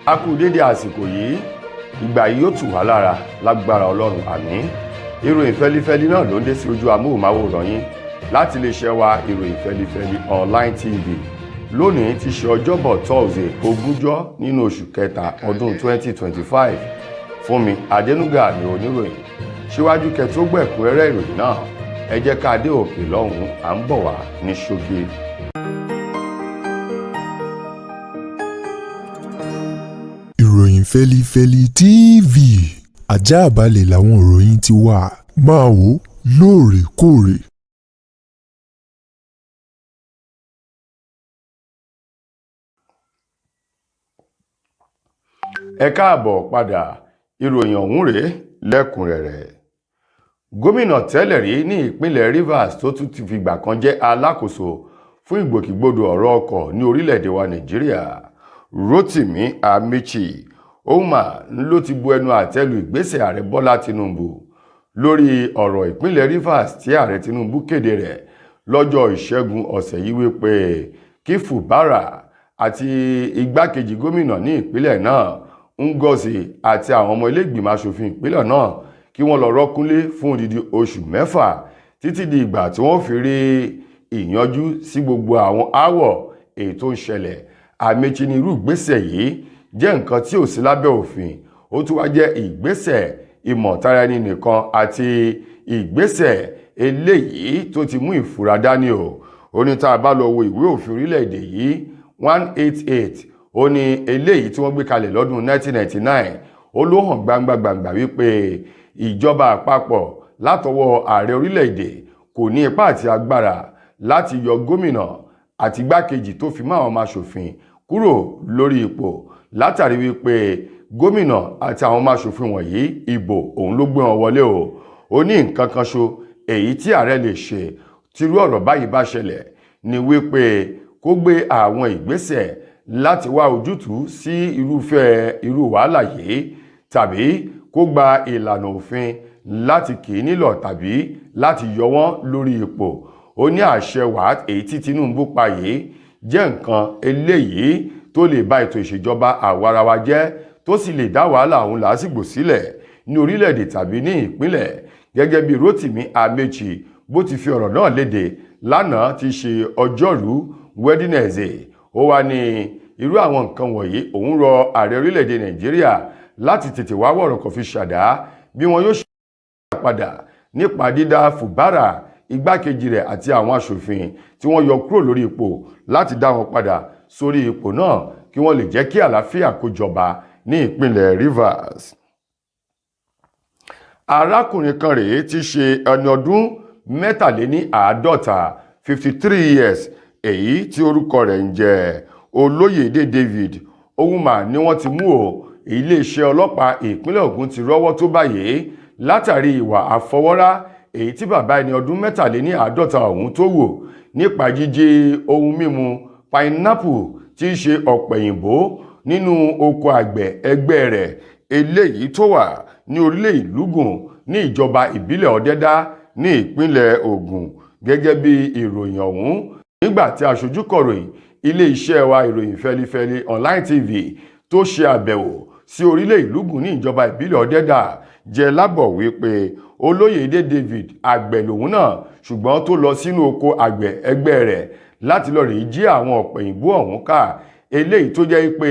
A kú dédé àsìkò yìí. Ìgbà yìí yóò tù wá lára lágbára Ọlọ́run, àmín. Ìròyìn fẹlifẹli náà ló ń dé sí ojú amóhùnmáwòrán yín láti iléeṣẹ́ wa, Ìròyìn Fẹlifẹli Online TV. Lónìí ti ṣe Ọjọ́bọ̀ Thursday, 20 nínú oṣù kẹta ọdún 2025. Fúnmi Adénúgà ní oníròyìn. Síwájú kẹ́ tó gbọ́ ẹ̀kúnrẹ́rẹ́ ìròyìn náà, ẹ jẹ́ ká dé òkè lọ́hùn-ún, à ń bọ̀ wá ní ṣókí. Ìròyìn Fẹ́lifẹ́li TV, ajáàbalẹ̀ làwọn ìròyìn ti wà, máa wò lóòrèkóòrè. Ẹ káàbọ̀ padà. Ìròyìn ọ̀hún rèé lẹ́kùnrẹ́rẹ́. Gómìnà tẹ́lẹ̀ rí ní ìpínlẹ̀ Rivers, tó tún ti fìgbà kan jẹ́ alákòóso fún ìgbòkègbodò ọ̀rọ̀ ọkọ̀ ní orílẹ̀-èdè wa Nàìjíríà, Rotimi Amaechi Ohuma, ló ti bu ẹnu àtẹ́ lu ìgbésẹ̀ ààrẹ Bọ́lá Tinubu lórí ọ̀rọ̀ ìpínlẹ̀ Rivers, tí ààrẹ Tinubu kéde rẹ̀ lọ́jọ́ Ìṣẹ́gun ọ̀sẹ̀ yìí wípé kí Fubara àti igbákejì gómìnà ní ìpínlẹ̀ náà, Ngozi, àti àwọn ọmọ ilé ìgbìmọ̀ aṣòfin ìpínlẹ̀ náà kí wọ́n lọ rọ́kúnlé fún odidi oṣù 6, títí di ìgbà tí wọ́n fi rí ìyanjú sí gbogbo àwọn aáwọ̀ èyí tó ń ṣẹlẹ̀. Amaechi ní irú ìgbésẹ̀ yìí jẹ́ nǹkan tí ò sí lábẹ́ òfin, ó tún wá jẹ́ ìgbésẹ̀ ìmọ̀tara ẹni nìkan àti ìgbésẹ̀ eléyìí tó ti mú ìfura dání o. Ó ní tá a bá lọ wo ìwé òfin orílẹ̀-èdè yìí 188, ó ní eléyìí tí wọ́n gbé kalẹ̀ lọ́dún 1999, ó ló hàn gbangba gbangba wípé ìjọba àpapọ̀ látọwọ́ ààrẹ orílẹ̀-èdè kò ní ipá àti agbára láti yọ gómìnà àti igbákejì tó fi mọ́ àwọn ọmọ aṣòfin kúrò lórí ipò, látàrí wípé gómìnà àti àwọn ọmọ aṣòfin wọ̀nyí, ìbò òun ló gbé wọn wọlé o. Ó ní nǹkan kan ṣo èyí tí ààrẹ lè ṣe tírú ọ̀rọ̀ báyìí bá ṣẹlẹ̀ ni wípé kó gbé àwọn ìgbésẹ̀ láti wá ojútùú sí irúfẹ́ irú wàhálà yìí, tàbí kó gba ìlànà òfin láti kì í nílọ̀ tàbí láti yọ wọ́n lórí ipò. Ó ní àṣẹ wàá èyí tí Tinubu pa yìí jẹ́ nǹkan eléyìí tó lè ba ètò ìṣèjọba àwarawa jẹ́, tó sì lè dá wàhálà òun làásìgbò sílẹ̀ ní orílẹ̀-èdè tàbí ní ìpínlẹ̀. Gẹ́gẹ́ bí Rotimi Amaechi bó ti fi ọ̀rọ̀ náà léde lánàá ti ṣe Ọjọ́rú Wednesday, ó wá ní irú àwọn nǹkan wọ̀nyí, òun rọ ààrẹ orílẹ̀-èdè Nàìjíríà láti tètè wá wọ̀rọ̀ kò fi ṣàdá bí wọn yóò ṣe padà nípa dídá Fubara, igbákejì rẹ̀ àti àwọn aṣòfin tí wọ́n yọ kúrò lórí ipò, láti dá wọn padà sórí ipò náà, kí wọ́n lè jẹ́ kí àlàáfíà kó jọba ní ìpínlẹ̀ Rivers. Arákùnrin kan rèé ti ṣe ẹni ọdún 53, 53 years, èyí tí orúkọ rẹ̀ ń jẹ́ Olóyèdè David Ohuma, ni wọ́n ti mú o. Iléeṣẹ́ ọlọ́pàá ìpínlẹ̀ Ògùn ti rọ́wọ́ tó báyìí látàrí ìwà àfọwọ́rá èyí tí bàbá ẹni ọdún 53 ọ̀hún tó wò nípa jíjí ohun mímu pineapple, tí í ṣe ọ̀pẹ̀yìnbó, nínú oko àgbẹ̀ ẹgbẹ́ rẹ̀ eléyìí tó wà ní orílẹ̀ Ìlúgùn ní ìjọba ìbílẹ̀ Ọ̀dẹ́dá ní ìpínlẹ̀ Ògùn. Gẹ́gẹ́ bí ìròyìn ọ̀hún, nígbà tí aṣojú kọ̀ròyìn ilé-iṣẹ́ wa, Ìròyìn Fẹlifẹli Online TV, tó ṣe àbẹ̀wò sí orílẹ̀ Ìlúgùn ní ìjọba ìbílẹ̀ Ọ̀dẹ́dà, jẹ́ lábọ̀ wípé Olóyèdè David, àgbẹ̀ lòun náà, ṣùgbọ́n tó lọ sínú oko àgbẹ̀ ẹgbẹ́ rẹ̀ láti lọ rèé jí àwọn ọ̀pẹ̀yìnbó ọ̀hún ká, eléyìí tó jẹ́ pé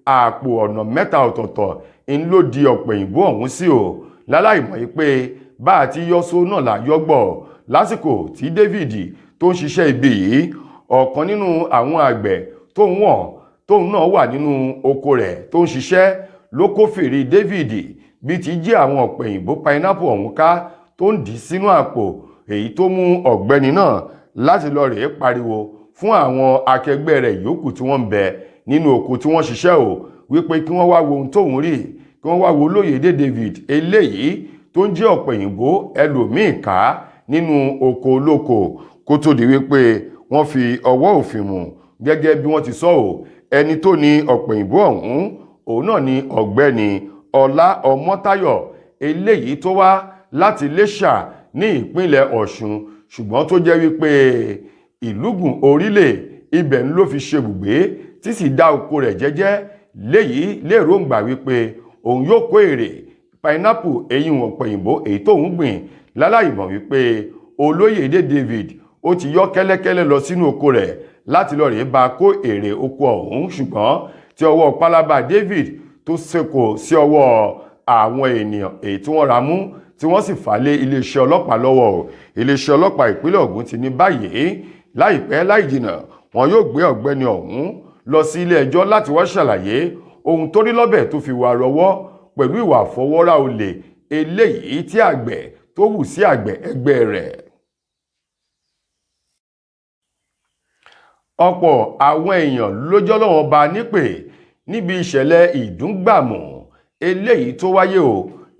àpò ọ̀nà mẹ́ta ọ̀tọ̀ọ̀tọ̀ ń ló di ọ̀pẹ̀yìnbó ọ̀hún sí o, láláì mọ̀ pé bá a ti yọ́ só náà là yọ́gbọ̀. Lásìkò tí David tó ń ṣiṣẹ́ ibi yìí, ọ̀kan nínú àwọn àgbẹ̀ tó ń wọ̀n tóun náà wà nínú oko rẹ̀ tó ń ṣiṣẹ́ ló kófìrí David bí ti jí àwọn ọ̀pẹ̀yìnbó pineapple ọ̀hún ká tó ń dì í sínú àpò, èyí tó mú ọ̀gbẹ́ni náà láti lọ rèé pariwo fún àwọn akẹgbẹ́ rẹ̀ yòókù tí wọ́n ń bẹ nínú oko tí wọ́n ṣiṣẹ́ o, wípé kí wọ́n wá wo ohun tóun rí, kí wọ́n wá wo Olóyèdè David eléyìí tó ń jẹ́ ọ̀pẹ̀yìnbó ẹlòmíì ká nínú oko olóko, kó tó di wípé wọ́n fi ọwọ́ òfin mú. Gẹ́gẹ́ bí wọ́n ti sọ ọ́, ẹni tó ní ọ̀pẹ̀yìnbó ọ̀hún, òun náà ni ọ̀gbẹ́ni Ọlá Ọmọ́táyọ̀ eléyìí tó wá láti Iléṣà ní ìpínlẹ̀ Ọ̀ṣun, ṣùgbọ́n tó jẹ́ wípé Ìlúgùn Orílẹ̀ ibẹ̀ ló fi ṣebùgbé, tí sì dá oko rẹ̀ jẹ́jẹ́. Léyìí lérògbà wípé òun yóò kó èrè pineapple eyín ọ̀pẹ̀ òyìnbó èyí tóun gbìn, láláì mọ̀ wípé Olóyèdè David ó ti yọ kẹ́lẹ́kẹ́lẹ́ lọ sínú oko rẹ̀ láti lọ rèé bá kó èrè oko ọ̀hún, ṣùgbọ́n tí ọwọ́ pálábá David tó ṣekò sí ọwọ́ àwọn ènìyàn èyí tí wọ́n ra mú, tí wọ́n sì fà lé iléeṣẹ́ ọlọ́pàá lọ́wọ́. Iléeṣẹ́ ọlọ́pàá ìpínlẹ̀ Ògùn ti ní báyìí, láìpẹ́ láì jìnà, wọn yóò gbé ọ̀gbẹ́ni ọ̀hún lọ sí ilé ẹjọ́ láti wá ṣàlàyé ohun tó rí lọ́bẹ̀ tó fi wà rọwọ́ pẹ̀lú ìwà àfọwọ́rá olè eléyìí tí àgbẹ̀ tó hù sí àgbẹ̀ ẹgbẹ́ rẹ̀. Ọ̀pọ̀ àwọn èèyàn lójọ́ lọ́wọ́ bá nípè níbi ìṣẹ̀lẹ̀ ìdúngbàmù eléyìí tó wáyé o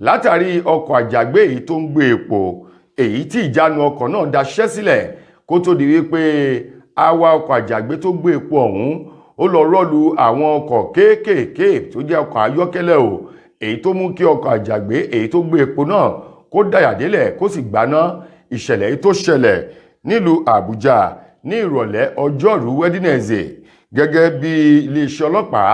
látàrí ọkọ̀ àjàgbé èyí tó ń gbé epo, èyí tí ìjánu ọkọ̀ náà daṣẹ́ sílẹ̀ kó tó di wípé awa ọkọ̀ àjàgbé tó gbé epo ọ̀hún ó lọ rọ́lu àwọn ọkọ̀ kéékèèké tó jẹ́ ọkọ̀ ayọ́kẹ́lẹ́ o, èyí tó mú kí ọkọ̀ àjàgbé èyí tó gbé epo náà kó dàyà délẹ̀ kó sì gbaná. Ìṣẹ̀lẹ̀ yìí tó ṣẹlẹ̀ nílùú Àbújá ní ìrọ̀lẹ́ ọjọ́rú Wednesday, gẹ́gẹ́ bí iléeṣẹ́ ọlọ́pàá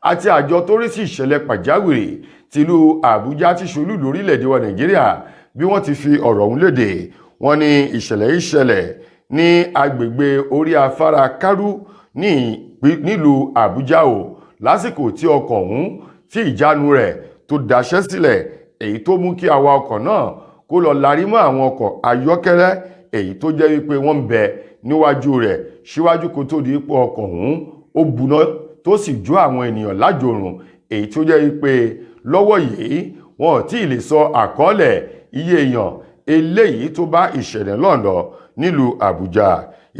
àti àjọ tó rí sí ìṣẹ̀lẹ̀ pàjáwìrì tìlú Àbújá ti ṣolú lórílẹ̀‐èdè wa Nàìjíríà bí wọ́n ti fi ọ̀rọ̀ ọ̀hún léde. Wọ́n ní ìṣẹ̀lẹ̀ yìí ṣẹlẹ̀ ní agbègbè orí afárá Kárú nílùú Àbújá o, lásìkò tí ọkọ̀ ọ̀hún tí ìjánu rẹ̀ tó daṣẹ́ sílẹ̀, èyí tó mú kí awa ọkọ̀ náà kó lọ larí mọ́ àwọn ọkọ̀ ayọ́kẹ́lẹ́ èyí tó jẹ́ wípé wọ́n ń bẹ níwájú rẹ̀ síwájú kó tó di ipò ọkọ̀ ọ̀hún ó buná tó sì jó àwọn ènìyàn lájòrùn, èyí tó jẹ́ wípé lọ́wọ́ yìí wọn ò tí ì lè sọ àkọọ́lẹ̀ iye èèyàn eléyìí tó bá ìṣẹ̀lẹ̀ náà lọ nílùú Àbújá.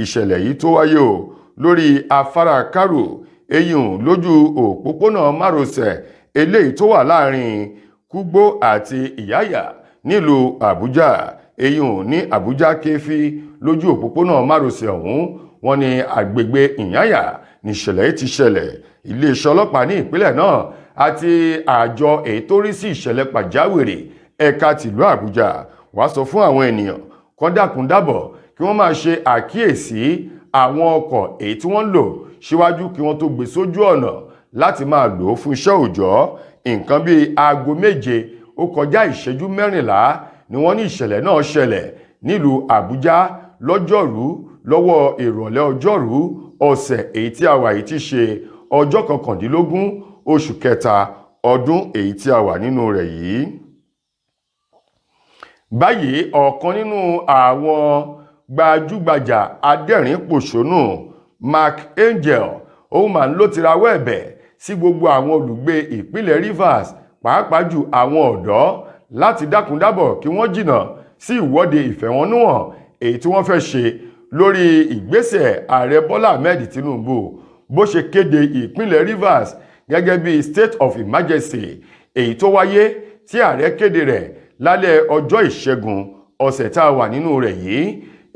Ìṣẹ̀lẹ̀ yìí tó wáyé o lórí afárá Kárò eyín lójú òpópónà márosẹ̀ eléyìí tó wà láàrin Kúgbó àti Ìyáyà nílùú Àbújá, eyín ní Àbújá Kéfí lójú òpópónà márosẹ̀ ọ̀hún. Wọ́n ní agbègbè Ìyáyà níṣẹ̀lẹ̀ yìí ti ṣẹlẹ̀. Iléeṣẹ́ ọlọ́pàá ní ìpínlẹ̀ náà àti àjọ èyí tó rí sí ìṣẹ̀lẹ̀ pàjáwìrì ẹ̀ka tìlú Àbújá wá sọ fún àwọn ènìyàn kán dákun dábọ̀ kí wọ́n máa ṣe àkíyèsí àwọn ọkọ̀ èyí tí wọ́n ń lò síwájú kí wọ́n tó gbé sójú ọ̀nà láti máa lò ó fún iṣẹ́ òòjọ́. Nǹkan bíi 7:44 ni wọ́n ní ìṣẹ̀lẹ̀ náà ṣẹlẹ̀ nílùú Àbújá lọ́jọ́rú lọ́wọ́ ìrọ̀lẹ́ ọjọ́rú ọ̀sẹ̀ èyí tí a wà yìí ti ṣe ọjọ́ 19 oṣù kẹta ọdún èyí tí a wà nínú rẹ̀ yìí. Báyìí, ọ̀kan nínú àwọn gbajúgbajà adẹ́rìn-pòṣónú Mark Angel òun máa ń ló ti rawọ́ ẹ̀bẹ̀ sí gbogbo àwọn olùgbé ìpínlẹ̀ Rivers, pàápàá jù àwọn ọ̀dọ́, láti dákúndábọ̀ kí wọ́n jìnnà sí ìwọ́de ìfẹ̀hónúhàn èyí tí wọ́n fẹ́ ṣe lórí ìgbésẹ̀ ààrẹ Bọ́lá Ahmed Tinubu bó ṣe kéde ìpínlẹ̀ Rivers gẹ́gẹ́ bí state of emergency, èyí tó wáyé tí ààrẹ kéde rẹ̀ lálẹ́ ọjọ́ ìṣẹ́gun ọ̀sẹ̀ tá a wà nínú rẹ̀ yìí,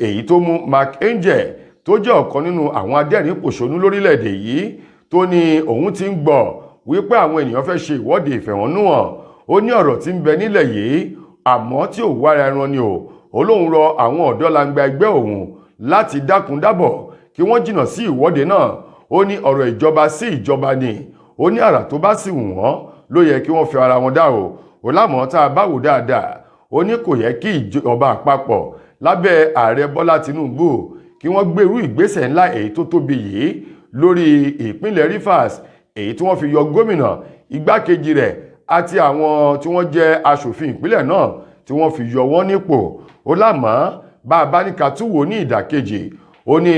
èyí tó mú Mark Angel tó jẹ́ ọ̀kan nínú àwọn adẹ́rìn-pòṣónú lórílẹ̀‐èdè yìí tó ní òun ti ń gbọ́ wípé àwọn ènìyàn fẹ́ ṣe ìwọ́de ìfẹ̀hónúhàn. Ó ní ọ̀rọ̀ tí ń bẹ nílẹ̀ yìí àmọ́ tí ò wára ẹran ni o. Ó lóun rọ àwọn ọ̀dọ́langba ẹgbẹ́ òun láti dákun dábọ̀ kí wọ́n jìnnà sí ìwọ́de náà. Ó ní ọ̀rọ̀ ìjọba sí ìjọba ni, ó ní àrà tó bá sì wù wọ́n ló yẹ kí wọ́n fi ara wọn dá o. Ó lámọ̀ tá a bá wò dáadáa, ó ní kò yẹ kí ìjọba àpapọ̀ lábẹ́ ààrẹ Bọ́lá Tinubu kí wọ́n gbèrú ìgbésẹ̀ ńlá èyí tó tóbi yìí lórí ìpínlẹ̀ Rivers, èyí tí wọ́n fi yọ gómìnà, igbákejì rẹ̀ àti àwọn tí wọ́n jẹ́ aṣòfin ìpínlẹ̀ náà tí wọ́n fi yọ wọ́n nípò. Ó lámọ̀ bá a bá ní ká tún wò ní ìdàkejì, ó ní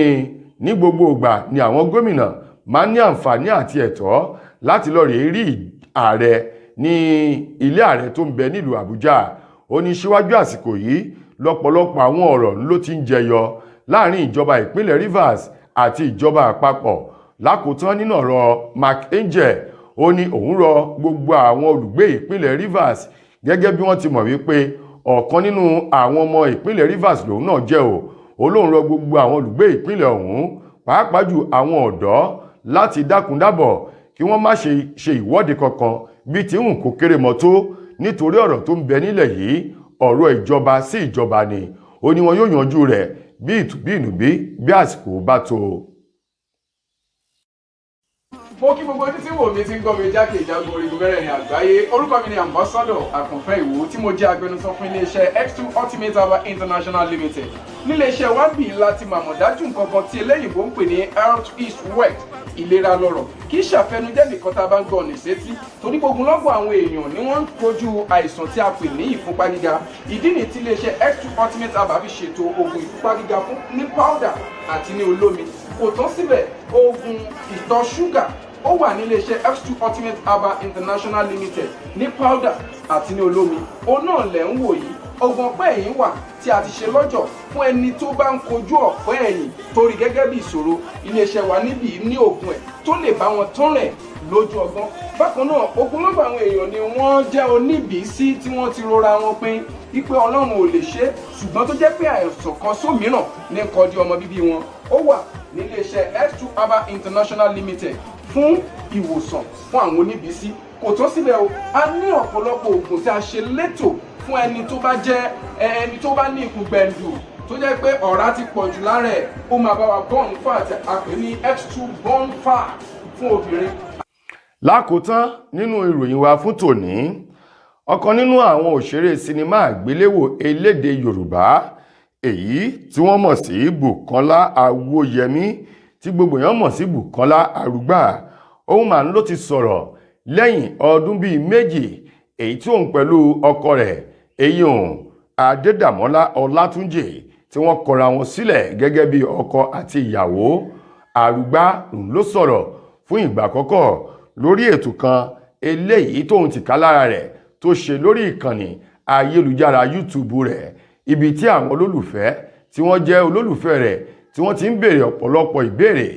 ní gbogbo ìgbà ni àwọn gómìnà máa ń ní àǹfààní àti ẹ̀tọ́ láti lọ rèé rí ààrẹ ní ilé ààrẹ tó ń bẹ nílùú Àbújá. Ó ní síwájú àsìkò yìí lọ́pọ̀lọpọ̀ àwọn ọ̀rọ̀ ló ti ń jẹyọ láàrin ìjọba ìpínlẹ̀ Rivers àti ìjọba àpapọ̀. Lákòótán nínú ọ̀rọ̀ Mark Angel, ó ní òun rọ gbogbo àwọn olùgbé ìpínlẹ̀ Rivers gẹ́gẹ́ bí wọ́n ti mọ̀ wípé ọ̀kan nínú àwọn ọmọ ìpínlẹ̀ Rivers lòun náà jẹ́ o. Ó lóun rọ gbogbo àwọn olùgbé ìpínlẹ̀ ọ̀hún, pàápàá jù àwọn ọ̀dọ́, láti dákúndábọ̀ kí wọ́n má ṣe ṣe ìwọ́de kankan bí tí ń kó kéré mọ́ tó, nítorí ọ̀rọ̀ tó ń bẹ nílẹ̀ yìí ọ̀rọ̀ ìjọba sí ìjọba ni. Ó ní wọn yóò yanjú rẹ̀ bí ìtùbí ìnùbí bí àsìkò bá tó. Mo kí gbogbo ojú tí wò mí, tí ń gbọ́ mi jákè ìjágbó orígun mẹ́rẹ̀ẹ̀rin àgbáyé. Orúkọ mi ni Ambassador Àkànfẹ́ Ìwò, tí mo jẹ́ agbẹnusọ fún iléeṣẹ́ X2 Ultimate Herbal International Limited. Níléeṣẹ́ wa bí láti màmọ̀dájú nǹkan kan tí eléyìnbó ń pè ní health is wealth, ìlera lọ́rọ̀. Kì í ṣàfẹnujẹ́ nìkan tá a bá ń gbọ́ ní sétí, torí gbogbo lọ́gbọ̀n àwọn èèyàn ni wọ́n ń kojú àìsàn tí a pè ní ìfúnpá gíga. Ìdí nìyí tí iléeṣẹ́ X2 Ultimate Herbal fi ṣètò oògùn ìfúnpá gíga fún ní powder àti ní olómi. Kò tán síbẹ̀, oògùn ìtọ̀ ṣúgà ó wà ní iléeṣẹ́ X2 Ultimate Herbal International Limited ní powder àti ní olómi. Òun náà lẹ̀ ń wò yìí. Oògùn ọ̀pẹ́ ẹ̀yìn wà tí a ti ṣe lọ́jọ̀ fún ẹni tó bá ń kojú ọ̀pẹ́ ẹ̀yìn torí gẹ́gẹ́ bí ìṣòro. Iléeṣẹ́ wa níbí ní oògùn ẹ̀ tó lè bá wọn tán rẹ̀ lójú ọgbọ́n. Bákan náà, ogunlọ́gọ̀ àwọn èèyàn ni wọ́n jẹ́ oníbìísí tí wọ́n ti rora wọn pin wípé Ọlọ́run ò lè ṣe é, ṣùgbọ́n tó jẹ́ pé àìsàn kan sómìíràn ní kọjú ọmọ bíbí wọn. Ó wà níléeṣẹ́ X2 Herbal International Limited fún ìwòsàn fún àwọn oníbìísí. Kò tó síbẹ̀ o, a ní ọ̀pọ̀lọpọ̀ oògùn tí a ṣe létò fún ẹni tó bá jẹ́ ẹni tó bá ní ikùn gbẹ̀ǹdù, tó jẹ́ pé ọ̀rá ti pọ̀ jù lára ẹ̀. Ó máa bá wa burn fat, a pè ní X2 burn fat fún obìnrin. Lákòótán nínú ìròyìn wa fún tòní, ọ̀kan nínú àwọn òṣèré sinimá àgbéléwò elédè Yorùbá, èyí tí wọ́n mọ̀ sí Bùkọ́lá Awóyẹmí, tí gbogbo èèyàn mọ̀ sí Bùkọ́lá Arúgbà, òun mà ń ló ti sọ̀rọ̀ lẹ́yìn ọdún bíi 2 èyí tí òun pẹ̀lú ọkọ rẹ̀, èyí òun Adédàmọ́lá Ọlátúnjì, tí wọ́n kọra wọn sílẹ̀ gẹ́gẹ́ bí ọkọ àti ìyàwó. Arúgbá ló sọ̀rọ̀ fún ìgbà àkọ́kọ́ lórí ètò kan eléyìí tóun ti ká lára rẹ̀ tó ṣe lórí ìkànnì ayélujára YouTube rẹ̀, ibi tí àwọn olólùfẹ́ tí wọ́n jẹ́ olólùfẹ́ rẹ̀ tí wọ́n ti ń béèrè ọ̀pọ̀lọpọ̀ ìbéèrè: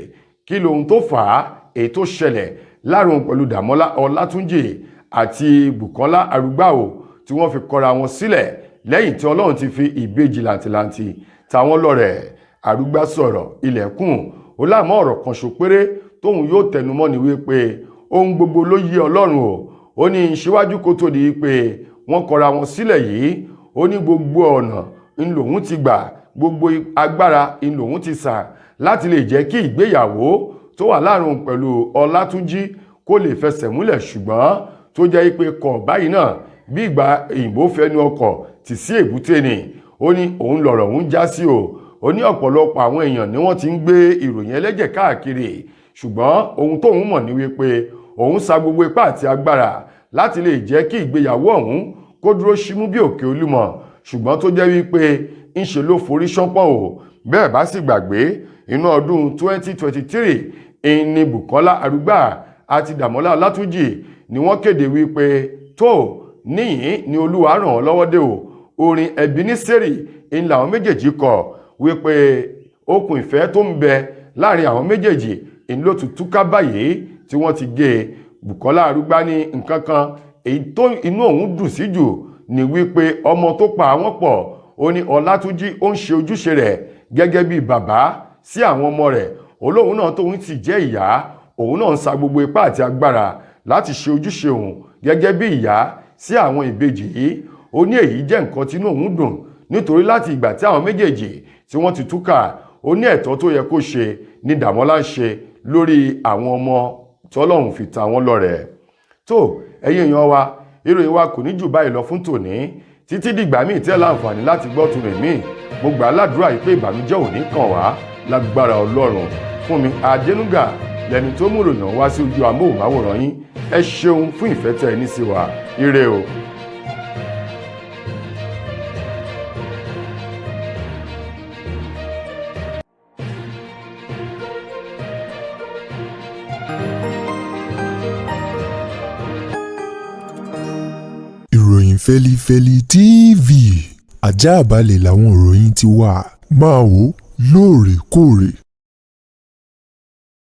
kí lohun tó fà á, èyí tó ṣẹlẹ̀ láàrin òun pẹ̀lú Dàmọ́lá Ọlátúnjì àti Bùkọ́lá Arúgbáò tí wọ́n fi kọra wọn sílẹ̀ lẹ́yìn tí Ọlọ́run ti fi ìbejì làǹtìlanti táwọn lọ́rẹ̀. Arúgbá sọ̀rọ̀ ilẹ̀kùn ó láàmú. Ọ̀rọ̀ kan ṣo péré tóun yóò tẹnumọ́ ni wípé ohun gbogbo ló yé Ọlọ́run o. Ó ní síwájú kó tó di pé wọ́n kọra wọn sílẹ̀ yìí, ó ní gbogbo ọ̀nà ń lòun ti gbà, gbogbo agbára ń lòun ti sà láti lè jẹ́ kí ìgbéyàwó tó wà láàrin òun pẹ̀lú Ọlátúnjí kó lè fẹsẹ̀ múlẹ̀, ṣùgbọ́n tó jẹ́ pé kọ̀ báyìí náà bí ìgbà òyìnbó fẹnu ọkọ̀ tì sí èbúté ni. Ó ní òun lọ̀rọ̀ òun já sí o. Ó ní ọ̀pọ̀lọpọ̀ àwọn èèyàn ni wọ́n ti ń gbé ìròyìn ẹlẹ́jẹ̀ káàkiri, ṣùgbọ́n ohun tóun mọ̀ ní wípé òun sa gbogbo ipá àti agbára láti lè jẹ́ kí ìgbéyàwó ọ̀hún kó dúró símú bí òkè Olúmọ, ṣùgbọ́n tó jẹ́ wípé ńṣe ló forí ṣánpọ́n o. Bẹ́ẹ̀ bá sì gbàgbé, inú ọdún 2023 ìní Bùkọ́lá Arúgbá àti Dàmọ́lá Ọlátúnjì ni wọ́n kéde wípé tó níyìn ni Olúwa ràn wọ́n lọ́wọ́ dé o. Orin Ebeneseri ń làwọn méjèèjì kọ wípé okùn ìfẹ́ tó ń bẹ láàrin àwọn méjèèjì ń ló tún túká báyìí tí wọ́n ti gé e. Bùkọ́lá Arúgbá ní nǹkan kan èyí tó inú òun dùn sí jù ní wípé ọmọ tó pa àwọn pọ̀, ó ní Ọlátúnjí ó ń ṣe ojúṣe rẹ̀ gẹ́gẹ́ bí bàbá sí àwọn ọmọ rẹ̀. Olóhùn náà tóun sì jẹ́ ìyá, òun náà ń sa gbogbo ipá àti agbára láti ṣe ojúṣe òun gẹ́gẹ́ bí ìyá sí àwọn ìbejì yìí. Ó ní èyí jẹ́ nǹkan tínú òun dùn, nítorí láti ìgbà tí àwọn méjèèjì tí wọ́n ti túkà, ó ní ẹ̀tọ́ tó yẹ kó ṣe ní Dàmọ́lá ń ṣe lórí àwọn ọmọ tọ́lọ́hun fi ta wọ́n lọ́rẹ. Tó ẹ̀yin èèyàn wa, ìròyìn wa kò ní jù báyìí lọ fún tòní. Títí dìgbà míì tẹ́ láǹfààní láti gbọ́ tún rìn míì, mo gbà á ládùúrà yìí pé ìbànújẹ́ ò ní kàn wá lágbára Ọlọ́run. Fún mi Adénúgà lẹni tó mú ìròyìn wá sí ojú amóhùnmáwòrán yín. Ẹ ṣeun fún ìfẹ́ tẹ́ ẹ ní sí wa. Ire o. Ìròyìn Fẹ́lifẹ́li TV, ajáàbalẹ̀ làwọn ìròyìn ti wà. Máa wò lóòrèkóòrè.